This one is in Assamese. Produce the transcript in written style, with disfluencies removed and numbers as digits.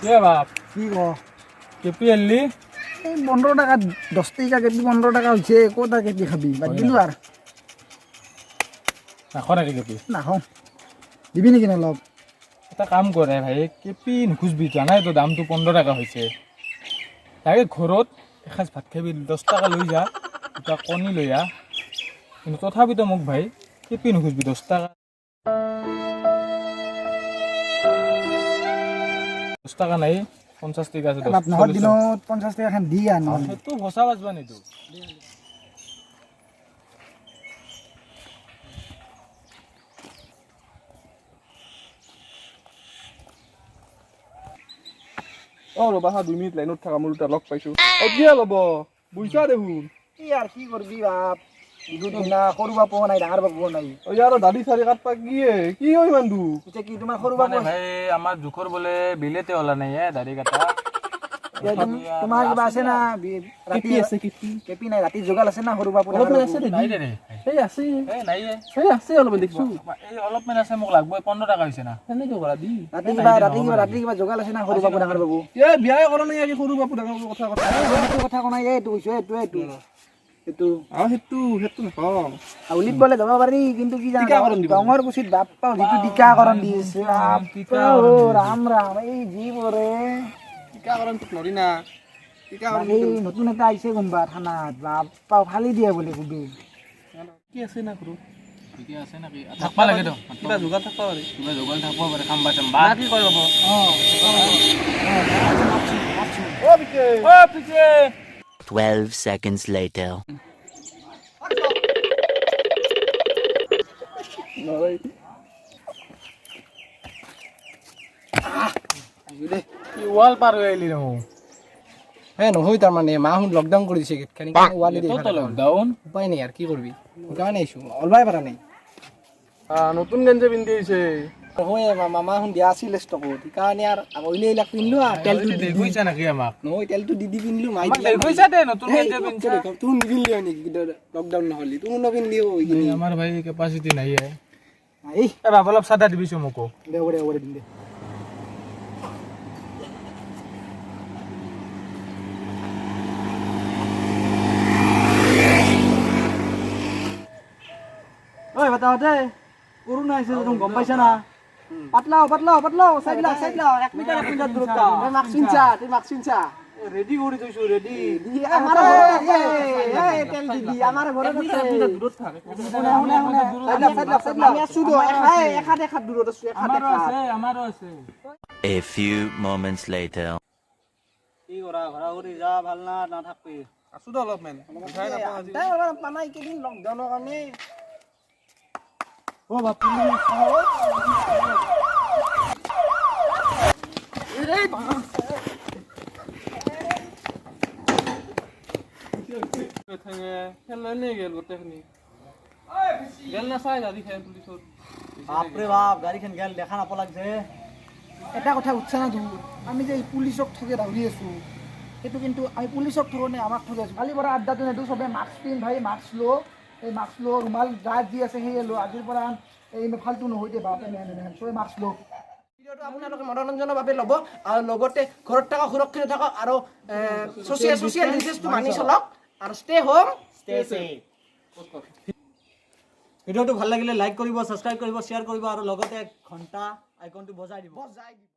কি বাপ? কি ক? কেপি আনলি? এই 15 টাকা, 10 টকা কেজি 15 টাকা হৈছে। ক'ত আৰু কেজি খাবি? বাদ দিলো আৰু। নাখ নেকি কেপি? নাখাওঁ। দিবি নেকি অলপ? এটা কাম কৰে ভাই, কেপি নুখুজবি। জানাই তো দামটো 15 টকা হৈছে। তাকে ঘৰত এসাঁজ ভাত খাবি, 10 টকা লৈ যা, দুটা কণী লৈ আহ। কিন্তু তথাপিতো মোক ভাই কেপি নুখুজবি। 10 টকা, 10 টকা নাই, 50 টকা আছে। বাপ, নহয়, দিনত 50 টকাখন দি আন নহ'লে। সেইটো ভচা বাজবা নিদো। অ ৰ'বা হা, 2 মিনিট লাইনত থাকা, মোৰ দুটা লগ পাইছো। অ কিয় ল'ব বুইছা দেখোন। কি আৰু কি কৰবি বাপ, বিহুৰ দিনা সৰু বাপো নাই, ডাঙৰ বাপো নাই। অ ইয়াৰ দাড়ি চাৰি কাটবা কি এ? কি হয় ইমান দুখ? এতিয়া কি তোমাৰ সৰু বাপু মানে ভাই, আমাৰ জোখৰ বোলে বিলেতে ওলা নাই এ দাড়ি কাটা। এতিয়া তোমাৰ কিবা আছে না ৰাতি? আছে কেপি। কেপি নাই, ৰাতি যোগাল আছে না সৰু বাপু, ডাঙৰ অলপমান বাপু? আছে। নাই দে ৰে। এই আছে। এই নাই এ। এই আছে অলপমান দেখিছো। এই অলপমান আছে, মোক লাগবই, 15 টকা হৈছে না। সেনেকে কৰা দি। ৰাতি কিবা যোগাল আছে না সৰু বাপু, ডাঙৰ বাপু? এ বিয়াই কৰা নাই আজি, সৰু বাপু ডাঙৰ বাপু কথা কথা। সেইটো কথা কোৱা নাই, এইটো কৈছো, এইটো এইটো এইটো। অ সেইটো নাখাওঁ। আউলিত গ'লে যাব পাৰি, কিন্তু কি জানা? টীকাকৰণ দিব। ডাঙৰ কুচিত বাপ পাও যিটো টীকাকৰণ দিছে, বাপ টীকাকৰণ। অ, ৰাম ৰাম, এই যি পৰে। টীকাকৰণটোক নৰি না টীকাকৰণ। এই নতুন এটা আহিছে কোনোবা থানাত, বাপ পাও ফালি দিয়ে বোলে খুবেই। কি আছে না ঘৰত? ঠিকে আছে নেকি? থাকবা লাগে তো। কিবা যোগাৰ থাকবা পাৰে। কিবা যোগান থাকব পাৰে, খাম্বা চাম্বা। না কি কৰিব? অ পিছে। অ পিছে। 12 seconds later. নৰাই। কি ৱাল পাৰ হৈ আহিলি দেখোন? হে নহয়, তাৰমানে মাহুন লকডাউন কৰি দিছে গেটখানি ৱালি। তো লকডাউন। উপায় নাই আৰু কি কৰবি, সেইকাৰণে আহিছো, ওলবাই পাৰা নাই। নতুন গেঞ্জি পিন্ধি আহিছে। নহয়, মামাহুন দিয়া আছিল ষ্টকত, সেইকাৰণে আৰু অইলে এইবিলাক পিন্ধিলো আৰু তেলটো দি দি দেখুৱাইছা নেকি আমাক? নহয়, তেলটো দি দি পিন্ধিলো মাই। আমাক দেখুৱাইছা দে নতুন গেঞ্জি পিন্ধছা। তোৰ নিপিন্ধিলি হয় নেকি লকডাউন নহ'লি? তোৰ নপিন্ধিলি এইখিনি। আমাৰ ভাই কেপাচিটি নাই এ। এই। এ বাপ, অলপ চাদা দিবিছো মোকো। দে, হ'ব দে, হ'ব দে, দিম দে। ঐ বাতাহঁতে, কৰোণা আহিছে তুমি গম পাইছা না? পাতলাও পাতলাও পাতলাও, চাইড লা, চাইড লা, 1 মিটাৰ 1 মিটাৰ দূৰত্ব। তই মাস্ক পিন্ধছা? তুই মাস্ক পিন্ধছা? ৰেডি কৰি থৈছো, ৰেডি। আমাৰ ঘৰত এই তেল দি দি আমাৰ ঘৰত আছে। দূৰত থাক। শুনা শুনা শুনা, চাইড লা, চাইড লা, চাইড লা। আমি আছো তো এখাত এখাত দূৰত আছো, এখাত আমাৰো এখাত। আছে, আমাৰো আছে। A few moments later. কি কৰা, ঘৰা ঘৰি যা ভাল না নাথাকবি? আছো দে অলপমান, উঠাই নাপাওঁ আজি। তাই অলপ পানাই কেইদিন লকডাউনৰ কাৰণে। অ বাপ। খেল গেল গোটেইখিনি গেল না, চাই গাড়ী খেল পুলিচৰ। বাপৰে বাপ, গাড়ীখন গেল, দেখা নাপ লাগছে। এটা কথা উঠছে না তোৰ? আমি যে এই পুলিচক ঠগে দৌৰি আছো, সেইটো কিন্তু আমি পুলিচক ঠগনে আমাক ঠগে আছো। কালিৰ পৰা আড্ডাটো নিদো। চবে মাস্ক পিন্ধ ভাই, মাস্ক ল', এই মাস্ক ল', ৰুমাল যাৰ যি আছে সেয়ে ল'। আজিৰ পৰা এই ফাল্টু নহয় দে বাপ, এনে এনে চবে মাস্ক ল'। ভিডিঅ'টো আপোনালোকে মনোৰঞ্জনৰ বাবে ল'ব আৰু লগতে ঘৰত থাকক, সুৰক্ষিত থাকক আৰু ছ'চিয়েল ছ'চিয়েল ডিষ্টেঞ্চটো মানি চলক আৰু ষ্টে হোম। ভিডিঅ'টো ভাল লাগিলে লাইক কৰিব, ছাবস্ক্ৰাইব কৰিব, শ্বেয়াৰ কৰিব আৰু লগতে ঘণ্টা আইকনটো বজাই দিব। বজাই দিব।